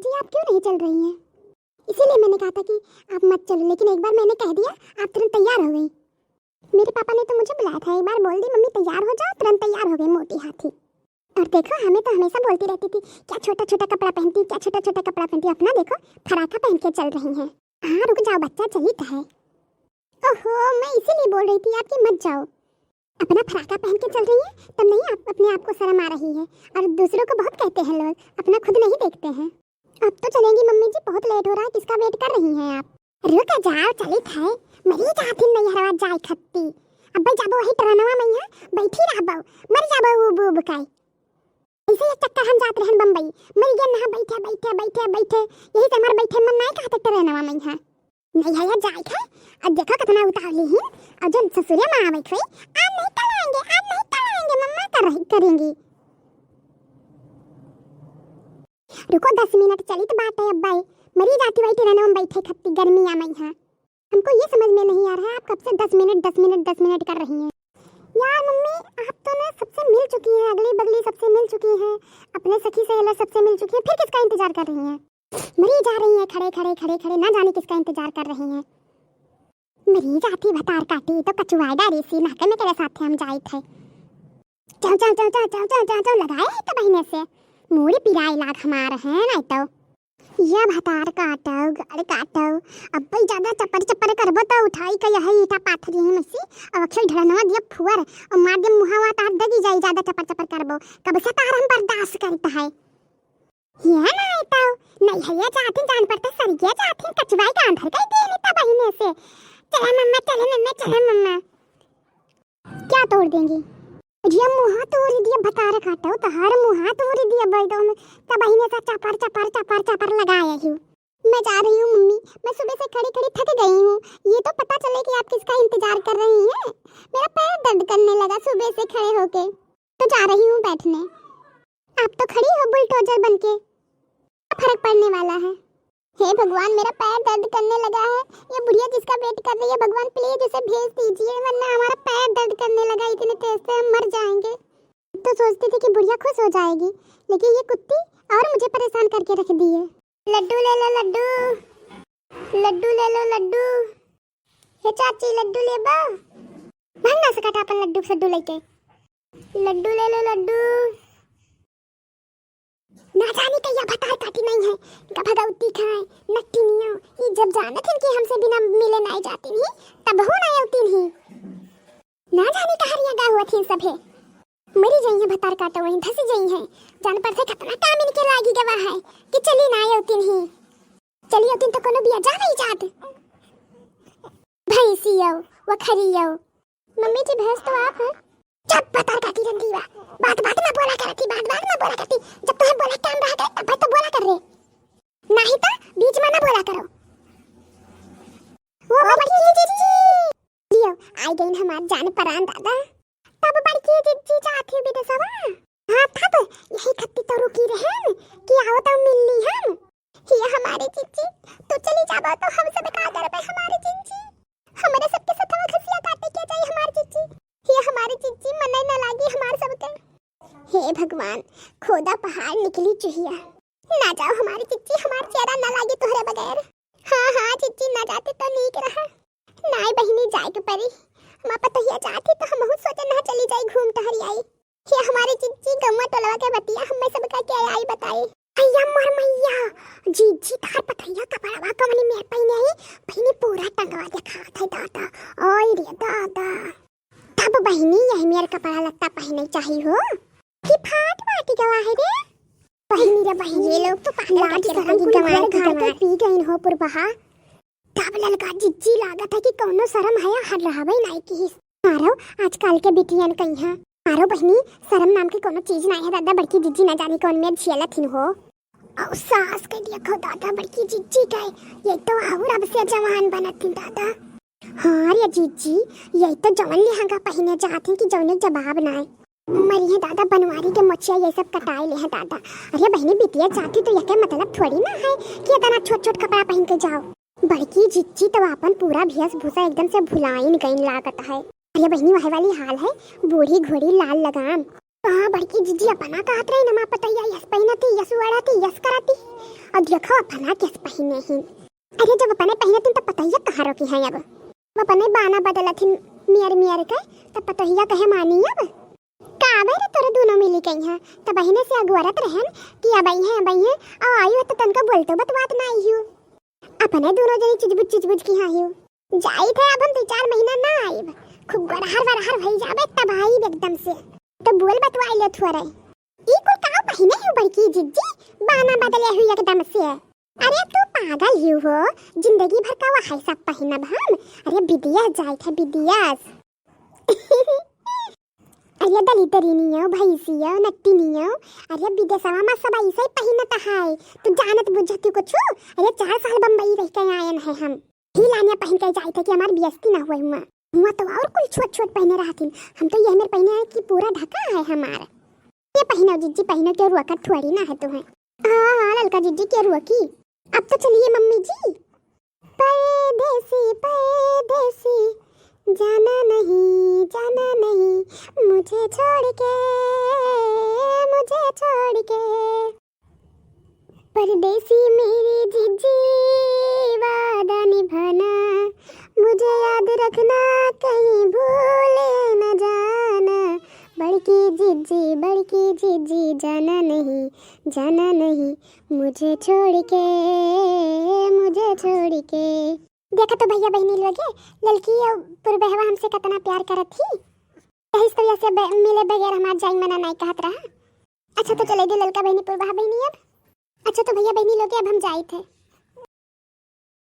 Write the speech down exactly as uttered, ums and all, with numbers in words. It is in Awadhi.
चाची, आप क्यों नहीं चल रही हैं? इसीलिए मैंने कहा था कि आप मत चलो, लेकिन एक बार मैंने कह दिया, आप तुरंत तैयार हो गई। मेरे पापा ने तो मुझे बुलाया था, एक बार बोल दी, "मम्मी तैयार हो जाओ", तुरंत तैयार हो गई मोटी हाथी। और देखो, हमें तो हमेशा बोलती रहती थी, "क्या छोटा छोटा कपड़ा पहनती, क्या छोटा छोटा कपड़ा पहनती", अपना देखो, फराका पहन के चल रही हैं। हाँ, रुक जाओ बच्चा, चलित है। ओहो, मैं इसीलिए बोल रही थी आपकी, मत जाओ। अपना फराका पहन के चल रही है, तब नहीं आप अपने आप को शर्म आ रही है। और दूसरों को बहुत कहते हैं लोग, अपना खुद नहीं देखते हैं। अब तो चलेंगी मम्मी जी, बहुत लेट हो रहा है, किसका वेट कर रही हैं आप? रुक जाओ, चलित है, मरी जाथिन नैहरवा जाए खत्ती। अब्बे जाबो वही ट्रेनवा में यहाँ बैठी रहबो, मर जाबो उब उब के। ऐसे एक चक्कर हम जात रहन बम्बई, मर गए नहा बैठे बैठे बैठे बैठे, यही से हमार बैठे मन नहीं कहते ट्रेनवा में यहाँ। नहीं है, जाए है। अब देखो कितना उतावली ही। और जब ससुरे में आवे हुई, "आज नहीं कल आएंगे, आज नहीं कल आएंगे, मम्मा कर रही, करेंगी।" रुको, दस मिनट चलित बाटे अब्बे, मरी जाती वही ट्रेनवा में बैठे खत्ती गर्मिया में यहाँ। हमको ये समझ में नहीं आ रहा है, आप कब से दस मिनट, दस मिनट, दस मिनट कर रही हैं। यार मम्मी, आप तो ना सबसे मिल चुकी हैं, अगली बगली सबसे मिल चुकी हैं, अपने सखी सहेला सबसे मिल चुकी हैं, फिर किसका इंतजार कर रही हैं? मरी जा रही हैं खड़े खड़े खड़े खड़े, ना जाने किसका इंतजार कर रही हैं। मरी जाती भतार काटी तो कचुआ डारी सी नाके में तेरे साथ हम जाइत है। चाव चाव चाव चाव चाव चाव चाव चाव लगाए है तो बहिने से मूड़ी पिराए लाग हमार है ना तो। या भतार काटो, गड़ काटो, अब भाई ज्यादा चपर चपर करबो तो उठाई के यही ईटा पाथरी ही मसी, अब अखिल ढड़नवा दिया फुअर और मार दे मुहावा तार दगी जाई, ज्यादा चपर चपर करबो, कब से तार हम बर्दाश्त करता है। ये ना आए तो, नहीं है ये जाती जान पर तो सर ये जाती कचवाई का अंधर कई देनी तो बहिने से। चला मम्मा, चला मम्मा, चला मम्मा। क्या तोड़ देंगी? ये मुहा तोड़ दिया, भतार काटो, तहार मुहा तोड़ दिया बैदो में। तब बहिने से चपर, चपर, चपर, चपर लगाए ही। मैं जा रही हूँ मम्मी, मैं सुबह से खड़ी खड़ी थक गई हूँ। ये तो पता चले कि आप किसका इंतजार कर रही हैं। मेरा पैर दर्द करने लगा सुबह से खड़े होके। तो जा रही हूँ बैठने। आप तो खड़ी हो बुलडोजर बन के, क्या फर्क पड़ने वाला है? हे भगवान, मेरा पैर दर्द करने लगा है। ये बुढ़िया जिसका वेट कर रही है, भगवान प्लीज उसे भेज दीजिए, वरना हमारा पैर दर्द करने लगा, इतने तेज से हम मर जाएंगे। तो सोचती थी कि बुढ़िया खुश हो जाएगी, लेकिन ये कुत्ती और मुझे परेशान करके रख दी है। लड्डू ले लो लड्डू, लड्डू ले लो लड्डू। हे चाची, लड्डू लेबा? भाग ना सकत अपन लड्डू सड्डू लेके। लड्डू ले लो लड्डू। ना जाने कहिया भतार काटी नहीं है, का भगवती खाए, नट्टी नियो। ई जब जानत हन कि हमसे बिना मिले नाई जाती नहीं, तब हो ना अवती नहीं। ना जाने कहाँ रिया गा हुआ थी सभे। मरी जाई है भतार काटो, वहीं धसी जाई है। जान पर से कितना काम इनके लागी गवा है कि चली ना अवती नहीं। चली अवती तो कोनो बिया जा नहीं जात। भैंसी आओ, वखरी आओ। मम्मी जी, भैंस तो आप हैं। चुप, भतार काटी रंडी बा। बात बात में बोला करती, बात बात में बोला करती। जब तुम्हें बोला काम रहा करे, तब तो बोला कर रे। नहीं तो बीच में ना बोला करो। वो बड़की जिज्जी। लियो, आई गई हमार जान परान दादा। तब बड़की जिज्जी जात ही विदेशवा। हाँ, तब यही खत्ती तो रुकी रहन कि आओ तो मिल ली हम। ये हमारे जिज्जी, तू चली जाबो तो हम सब का करबे हमारे जिज्जी? हमरे सबके सथवा खसिया काटे के जाई हमार जिज्जी। ये हमारे जिज्जी, मनई ना लागी हमार सबके। हे भगवान, खोदा पहाड़ निकली चुहिया। ना जाओ हमारी जिज्जी, हमार चेहरा ना लागी तोहरे बगैर। हाँ, हाँ, जिज्जी ना जाते तो नीक रहा। नाई बहिनी, जाए के परी। हमार पतोहिया जाती तो हमहू सोचे ना चली जाई घूम टहरी आई। हे हमारे जिज्जी, गौवा टोलवा के बतिया हमें सबका के आई बताई। भैया मोर मैया, जिज्जी तार पतोहिया कपड़वा कवनी मेर पहिने ही, पहिने पूरा टंगवा दिखात है दादा। ओए रे दादा। तब बहिनी यही मेर कपड़ा लत्ता पहिने चाहिए हो कि फाट फाट गवा है रे। बहिनी रे बहिनी, ये लोग तो पागल लाज करके शरम रखेगी, कुल गंवार घर खा के गंवार। पी गईन हो पुरबहा। तब ललका जिज्जी लागत है कि कौनो शरम है, हर रहबे नाई की। मारो आजकल के बिटियन कहीं है। मारो बहिनी, शरम नाम के कौनो चीज नाई है दादा, बड़की जिज्जी ना जानी कौन में झेलत हिन हो। और सास के देखो दादा, बड़की जिज्जी के, ये तो और अब से जवान बनत थी दादा। हाँ रे जिज्जी, ये तो जवन लहंगा पहिने जात थी कि जौने जवाब नाई। मरी है दादा, बनवारी के मोछिया ये सब कटाए ले हैं दादा। अरे बहिनी, बिटिया जाती तो यके मतलब थोड़ी ना है कि इतना छोट छोट कपड़ा पहन के जाओ। बड़की जिज्जी तो आपन पूरा भेषभूषा एकदम से भुलाइन गईन लागत है। अरे बहिनी, वह वाली हाल है, बूढ़ी घोड़ी लाल लगाम। हाँ, बड़की जिज्जी अपना कहत रही नमा पतैया यस पहिनती, यस उड़ाती, यस कराती। और देखो अपना केस पहिने ही। अरे जब अपने पहिने थीन तब पतोहिया कहाँ रोकी है अब? वो अपने बाना बदलत थीन मियर मियर के, तब पतोहिया कहे मानी अब? का बे रे तोरे दोनों मिली गई हैं, तब बहिने से अगुअरत रहन कि अब आई हैं, अब आई हैं, और आई हो तो तनका बोलतो बतवात ना आई हो। अपने दोनों जनी चिजबुज चिजबुज की हाँ हो। जाइत है अब हम दो चार महीना ना आइब, खूब गरहर वरहर भई जाबे तब आइब एकदम से। तो बोल बतवाई ले थुअरे। ई कुल का पहिने हो बड़की जिज्जी, बाना बदले हुई एकदम से। अरे तू पागल ही हो, जिंदगी भर का वही सब पहिनब हम। अरे विदेश जाइत है विदेश। अरे दलिद्दरिनियो, भैंसियो, नट्टिनियो, अरे विदेशवा में सब ऐसे ही पहिनत है। तू जानत बुझती कुछ? अरे चार साल बम्बई रह के आयन है हम। ही लानिया पहिन के जाइत है कि हमार बेइज्जती ना हुए हुआ। हुआ तो और कुल छोट छोट पहिने रहतिन, हम तो ये मेर पहिने है कि पूरा ढका है हमार। ये पहिनो जिज्जी, पहिनो, के रोकत थोड़ी ना है तुम्हें। हाँ हाँ ललका जिज्जी, के रोकी। अब तो चलिए मम्मी जी। परदेसी परदेसी, जाना नहीं जाना नहीं मुझे छोड़ के, मुझे छोड़ के। परदेसी मेरी जिज्जी वादा निभाना, मुझे याद रखना कहीं भूले न जाना। बड़की जिज्जी बड़की जिज्जी, जाना नहीं जाना नहीं मुझे छोड़ के, मुझे छोड़ के। देखा तो भैया बहिनी लोगे, ललकी और पुरबहवा हमसे कितना प्यार करत ही। कहिस तो ऐसे ब-, मिले बगैर हमार जाई मना नहीं कहत रहा। अच्छा तो चले दे ललका बहिनी पुरबहा बहिनी अब। अच्छा तो भैया बहिनी लोगे अब हम जाइत है।